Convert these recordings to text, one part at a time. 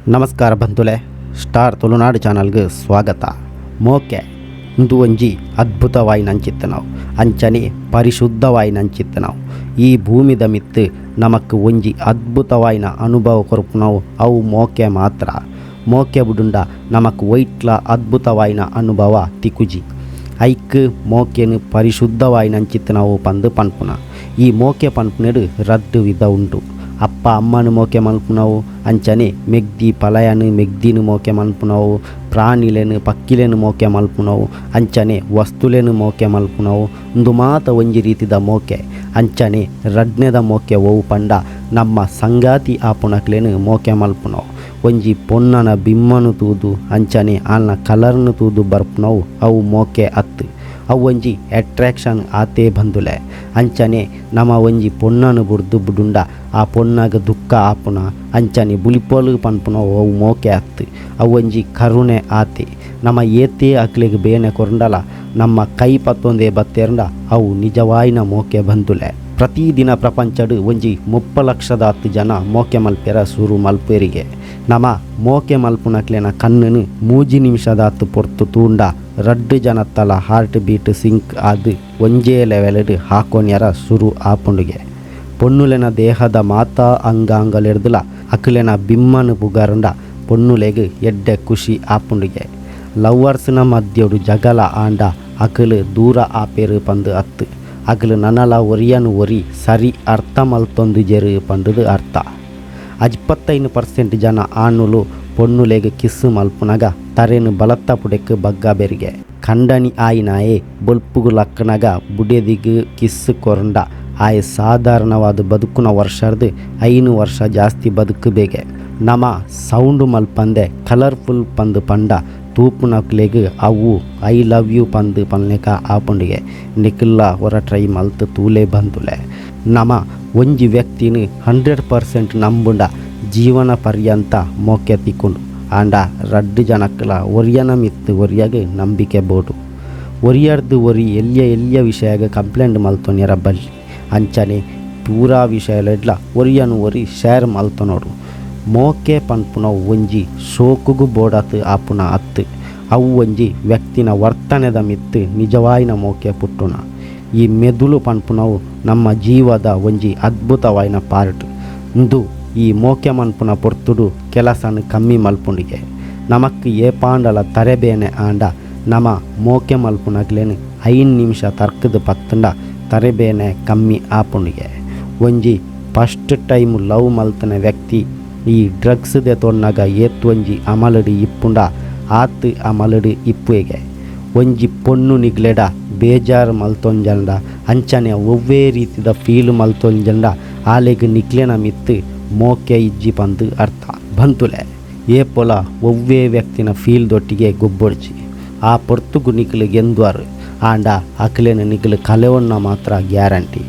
ನಮಸ್ಕಾರ ಬಂಧುಲೆ, ಸ್ಟಾರ್ ತುಳುನಾಡು ಚಾನಲ್ಗೆ ಸ್ವಾಗತ. ಮೋಕೆ ಇಂದು ಒಂಜಿ ಅದ್ಭುತವಾಯಿನ ಅಂಚಿತ್ತನವು, ಅಂಚನೆ ಪರಿಶುದ್ಧವಾಯಿನ ಅಂಚಿತ್ತನವು. ಈ ಭೂಮಿದ ಮಿತ್ತು ನಮಕ್ ಒಂಜಿ ಅದ್ಭುತವಾಯಿನ ಅನುಭವ ಕೊರ್ಪುನವು ಅವು ಮೋಕೆ ಮಾತ್ರ. ಮೋಕೆ ಬುಡುಂಡ ನಮಕ್ ಒಯ್ಟ್ಲ ಅದ್ಭುತವಾಯಿನ ಅನುಭವ ತಿಕುಜಿ. ಐಕ್ ಮೋಕೆನು ಪರಿಶುದ್ಧವಾಯಿನ ಅಂಚಿತ್ತನವು ಪಂದು ಪನ್ಪುನ. ಈ ಮೋಕೆ ಪನ್ಪುನೆಡು ರಡ್ಡ್ ವಿಧ ಉಂಡು. ಅಪ್ಪ ಅಮ್ಮನ ಮೋಕೆ ಮಲ್ಪುನವು, ಅಂಚನೆ ಮೆಗ್ದಿ ಪಲಯನು ಮೆಗ್ದಿನ ಮೋಕೆ ಮಲ್ಪುನವು, ಪ್ರಾಣಿಲೆನು ಪಕ್ಕಿಲೆನು ಮೋಕೆ ಮಲ್ಪುನವು, ಅಂಚನೆ ವಸ್ತುಲೆನು ಮೋಕೆ ಮಲ್ಪುನವು. ಉಂದು ಮಾತ ಒಂಜಿ ರೀತಿದ ಮೋಕೆ. ಅಂಚನೆ ರಡ್ನೆದ ಮೋಕೆ ಒವು ಪಂಡ ನಮ್ಮ ಸಂಗಾತಿ ಆಪುನಕ್ಲೆನು ಮೋಕೆ ಮಲ್ಪುನವು. ಒಂಜಿ ಪೊನ್ನನ ಬಿಮ್ಮನು ತೂದು ಅಂಚನೆ ಆಲ್ನ ಕಲರ್ನು ತೂದು ಬರ್ಪುನವು ಅವು ಮೋಕೆ ಅತ್ತು, ಅವು ಒಂಜಿ ಅಟ್ರಾಕ್ಷನ್ ಆತೇ ಬಂದುಲೆ. ಅಂಚನೆ ನಮ ಒಂಜಿ ಪೊನ್ನನು ಬುಡ್ದು ಬುಡುಂಡ ಆ ಪೊನ್ನಗ ದುಃಖ ಆಪುನ ಅಂಚನೆ ಬುಲಿಪೋಲು ಪನ್ಪುನವು ಅವು ಮೋಕೆ ಅತ್ತು, ಅವು ಒಂಜಿ ಕರುಣೆ ಆತೆ. ನಮ ಏತೇ ಅಕ್ಲೆಗ್ ಬೇನೆ ಕೊರಂಡಲ ನಮ್ಮ ಕೈ ಪತ್ತೊಂದೇ ಬತ್ತೇರಂಡ ಅವು ನಿಜವಾಯಿನ ಮೋಕೆ ಬಂದುಲೆ. ಪ್ರತಿದಿನ ಪ್ರಪಂಚಡು ಒಂಜಿ 30 ಲಕ್ಷದಾತ್ ಜನ ಮೋಕೆ ಮಲ್ಪೆರ ಸುರು ಮಲ್ಪೆರಿಗೆ. ನಮ ಮೋಕೆ ಮಲ್ಪುನಕ್ಲೆನ ಕಣ್ಣನು 3 ನಿಮಿಷದಾತ್ ಪೊರ್ತು ತೂಂಡ ರಡ್ಡು ಜನತ್ತಲ heart beat sync ಆದ್ ಒಂಜೇ ಲೆವೆಲ್ಡ್ ಹಾಕೋನ್ಯರ ಸುರು ಆಪುಂಡುಗೆ. ಪೊನ್ನುಲೆನ ದೇಹದ ಮಾತಾ ಅಂಗಾಂಗಲೆರ್ದುಲ ಅಕ್ಲೆನ ಬಿಮ್ಮನು ಪುಗರಂಡ ಪೊನ್ನುಲೆಗ್ ಎಡ್ಡೆ ಖುಷಿ ಆಪುಂಡುಗೆ. ಲವ್ವರ್ಸ್ನ ಮಧ್ಯಡು ಜಗಳ ಆಂಡ ಅಕಲು ದೂರ ಆಪೇರು ಪಂದು ಅತ್ತು, ಅಕಲು ನನಲ ಒರಿಯನು ಒರಿ ಸರಿ ಅರ್ಥ ಮಲ್ತೊಂದುಜೆರು ಪಂಡುದು ಅರ್ಥ. 25% ಜನ ಆಣುಲು ಪೊನ್ನುಲೆಗ್ ಕಿಸ್ಸು ಮಲ್ಪುನಗ ತರೆನು ಬಲತ್ತ ಪುಡೆಕ್ ಬಗ್ಗ ಬೆರಿಗೆ. ಕಂಡನಿ ಆಯಿನಾಯೆ ಬೊಲ್ಪುಗು ಲಕ್ಕನಗ ಬುಡೆದಿಗ್ ಕಿಸ್ಸು ಕೊರಂಡ ಆಯೆ ಸಾಧಾರಣವಾದ ಬದುಕುನ ವರ್ಷರ್ದು 5 ವರ್ಷ ಜಾಸ್ತಿ ಬದುಕು ಬೇಗೆ. ನಮ ಸೌಂಡು ಮಲ್ಪಂದೆ ಕಲರ್ಫುಲ್ ಪಂದು ಪಂಡ ತೂಪುನಕ್ಲೆಗ್ ಅವು I love you ಪಂದು ಪನ್ಲೆಕ ಆಪುಂಡಿಗೆ. ನಿಕ್ಲ ಹೊರ ಟ್ರೈ ಮಲ್ತು ತೂಲೆ ಬಂದುಲೆ. ನಮ ಒಂಜಿ ವ್ಯಕ್ತಿನ 100% ನಂಬುಂಡ ಜೀವನ ಪರ್ಯಂತ ಮೋಕೆ ತಿಕ್ಕೊಂಡು. ಆಂಡ ರಡ್ಡು ಜನಕ್ಲ ಒರಿಯನ ಮಿತ್ತು ಒರಿಯಾಗ ನಂಬಿಕೆ ಬೋಡು. ಒರಿಯರ್ದು ಒರಿ ಎಲ್ಲಿಯ ಎಲ್ಲಿಯ ವಿಷಯಾಗ ಕಂಪ್ಲೇಂಟ್ ಮಲ್ತೊನ್ಯರ ಬಲ್ಲಿ. ಅಂಚನೆ ಪೂರಾ ವಿಷಯಲೆಡ್ಲ ಒರಿಯನು ಒರಿ ಶೇರ್ ಮಲ್ತೊನೋಡು. ಮೋಕೆ ಪನ್ಪುನವು ಒಂಜಿ ಶೋಕುಗು ಬೋಡಾತ್ ಆಪುನ ಅತ್ತು, ಅವು ಒಂಜಿ ವ್ಯಕ್ತಿನ ವರ್ತನೆದ ಮಿತ್ತು ನಿಜವಾಯಿನ ಮೋಕೆ ಪುಟ್ಟುನ. ಈ ಮೆದುಳು ಪನ್ಪುನವು ನಮ್ಮ ಜೀವದ ಒಂಜಿ ಅದ್ಭುತವಾಯಿನ ಪಾರ್ಟ್. ಇಂದು ಈ ಮೋಕೆ ಮನ್ಪುನ ಪೊರ್ತುಡು ಕೆಲಸನ ಕಮ್ಮಿ ಮಲ್ಪುಂಡಿಗೆ. ನಮಕ್ ಏಪಾಂಡಲ ತರೆಬೇನೆ ಆಂಡ ನಮ ಮೋಕೆ ಮಲ್ಪುನಕ್ಲೆನ್ 5 ನಿಮಿಷ ತರ್ಕದ ಪತ್ತಂಡ ತರೆಬೇನೆ ಕಮ್ಮಿ ಆಪುಂಡಿಗೆ. ಒಂಜಿ first time love ಮಲ್ತನ ವ್ಯಕ್ತಿ ಈ ಡ್ರಗ್ಸ್ ದೆ ತೊನ್ನಗ ಏತ್ ಒಂಜಿ ಅಮಲಡು ಇಪ್ಪುಂಡ ಆತ್ ಅಮಲಡು ಇಪ್ಪುಗೆ. ಒಂಜಿ ಪೊಣ್ಣು ನಿಗ್ಲೆಡ ಬೇಜಾರು ಮಲ್ತೊಂಜಂಡ ಅಂಚನೆ ಒವ್ವೇ ರೀತಿದ ಫೀಲ್ ಮಲ್ತೊಂಜಂಡ ಆಲೆಗ್ ನಿಗ್ಲೆನ ಮಿತ್ತು ಮೋಕೆ ಇಜ್ಜಿ ಪಂದು ಅರ್ಥ. ಬಂತುಲೆ ಏಪೊಲ ಒವ್ವೇ ವ್ಯಕ್ತಿನ ಫೀಲ್ ದೊಟ್ಟಿಗೆ ಗೊಬ್ಬೊಡ್ಚಿ. ಆ ಪೊರ್ತುಗು ನಿಕ್ಲು ಗೆಂದುವಾರು, ಆಂಡ ಅಕ್ಲೆನ ನಿಕ್ಲು ಕಲೆವನ್ನ ಮಾತ್ರ ಗ್ಯಾರಂಟಿ.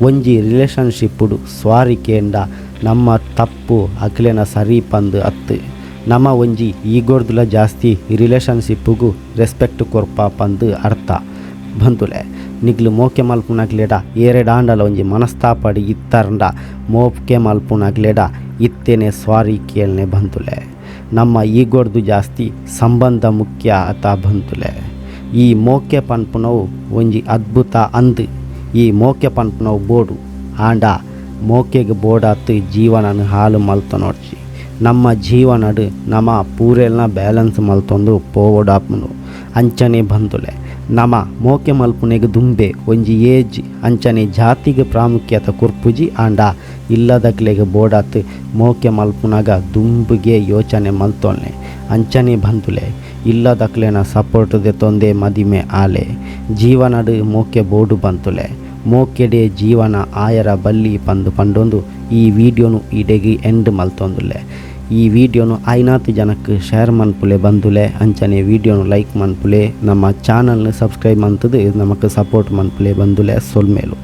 ಒಂಜಿ ರಿಲೇಷನ್ಶಿಪ್ಪುಡು ಸ್ವಾರಿ ಕೇಂಡ ನಮ್ಮ ತಪ್ಪು ಅಕ್ಲೆನ ಸರಿ ಪಂದು ಅತ್ತು. ನಮ್ಮ ಒಂಜಿ ಈಗೋರ್ದುಲ ಜಾಸ್ತಿ ರಿಲೇಷನ್ಶಿಪ್ಪುಗು ರೆಸ್ಪೆಕ್ಟ್ ಕೊರ್ಪ ಪಂದು ಅರ್ಥ. ಬಂತುಲೆ ನಿಗ್ಲು ಮೋಕೆ ಮಲ್ಪುನಕ್ಲೆಡ ಏರೆಡಾಂಡಲ ಒಂಜಿ ಮನಸ್ತಾಪಡಿ ಇತ್ತರಂಡ ಮೋಕೆ ಮಲ್ಪುನಕ್ಲೆಡ ಇತ್ತೇನೆ ಸ್ವಾರಿ ಕೇಳನೆ ಬಂತುಲೆ. ನಮ್ಮ ಈಗೋರ್ದು ಜಾಸ್ತಿ ಸಂಬಂಧ ಮುಖ್ಯ ಅತ ಬಂತುಲೆ. ಈ ಮೋಕೆ ಪನ್ಪುನವು ಒಂಜಿ ಅದ್ಭುತ ಅಂದು. ಈ ಮೋಕೆ ಪನ್ಪುನವು ಬೋಡು, ಆಂಡ ಮೋಕೆಗೆ ಬೋಡಾತು ಜೀವನನ ಹಾಳು ಮಲ್ತೊನೊಡ್ಚಿ. ನಮ್ಮ ಜೀವನಡು ನಮ ಪೂರೆಲ್ನ ಬ್ಯಾಲೆನ್ಸ್ ಮಲ್ತೊಂದು ಪೋವೊಡಾಪುಂಡು. ಅಂಚನೆ ಬಂತುಲೆ ನಮ ಮೋಕೆ ಮಲ್ಪುನೆಗ್ ದುಂಬೆ ಒಂಜಿ ಏಜ್ ಅಂಚನೆ ಜಾತಿಗೆ ಪ್ರಾಮುಖ್ಯತೆ ಕೊರ್ಪುಜಿ. ಆಂಡ ಇಲ್ಲದಕ್ಲೆಗ್ ಬೋಡಾತು ಮೋಕೆ ಮಲ್ಪುನಗ ದುಂಬುಗೆ ಯೋಚನೆ ಮಲ್ತೊನ್ನೆ. ಅಂಚನೆ ಬಂತುಲೆ ಇಲ್ಲದಕ್ಲೆನ ಸಪೋರ್ಟ್ ದೆತೊಂದೆ ಮದಿಮೆ ಆಲೆ. ಜೀವನಡು ಮೋಕೆ ಬೋಡು ಬಂತುಲೆ. ಮೋಕೆಡೆ ಜೀವನ ಆಯರ ಬಲ್ಲಿ ಪಂದು ಪಂಡೊಂದು ಈ ವಿಡಿಯೋನು ಈಡೆಗೆ ಎಂಡ್ ಮಲ್ತೊಂದುಲ್ಲೆ. ಈ ವಿಡಿಯೋನು ಐನಾತ್ ಜನಕ್ಕೆ ಶೇರ್ ಮನ್ಪುಲೆ ಬಂದುಲೆ. ಅಂಚನೆ ವಿಡಿಯೋನು ಲೈಕ್ ಮನ್ಪುಲೆ, ನಮ್ಮ ಚಾನಲ್ನ ಸಬ್ಸ್ಕ್ರೈಬ್ ಮಂತದು ನಮಕ್ ಸಪೋರ್ಟ್ ಮನ್ಪುಲೆ ಬಂದುಲೆ. ಸೊಲ್ಮೇಲು.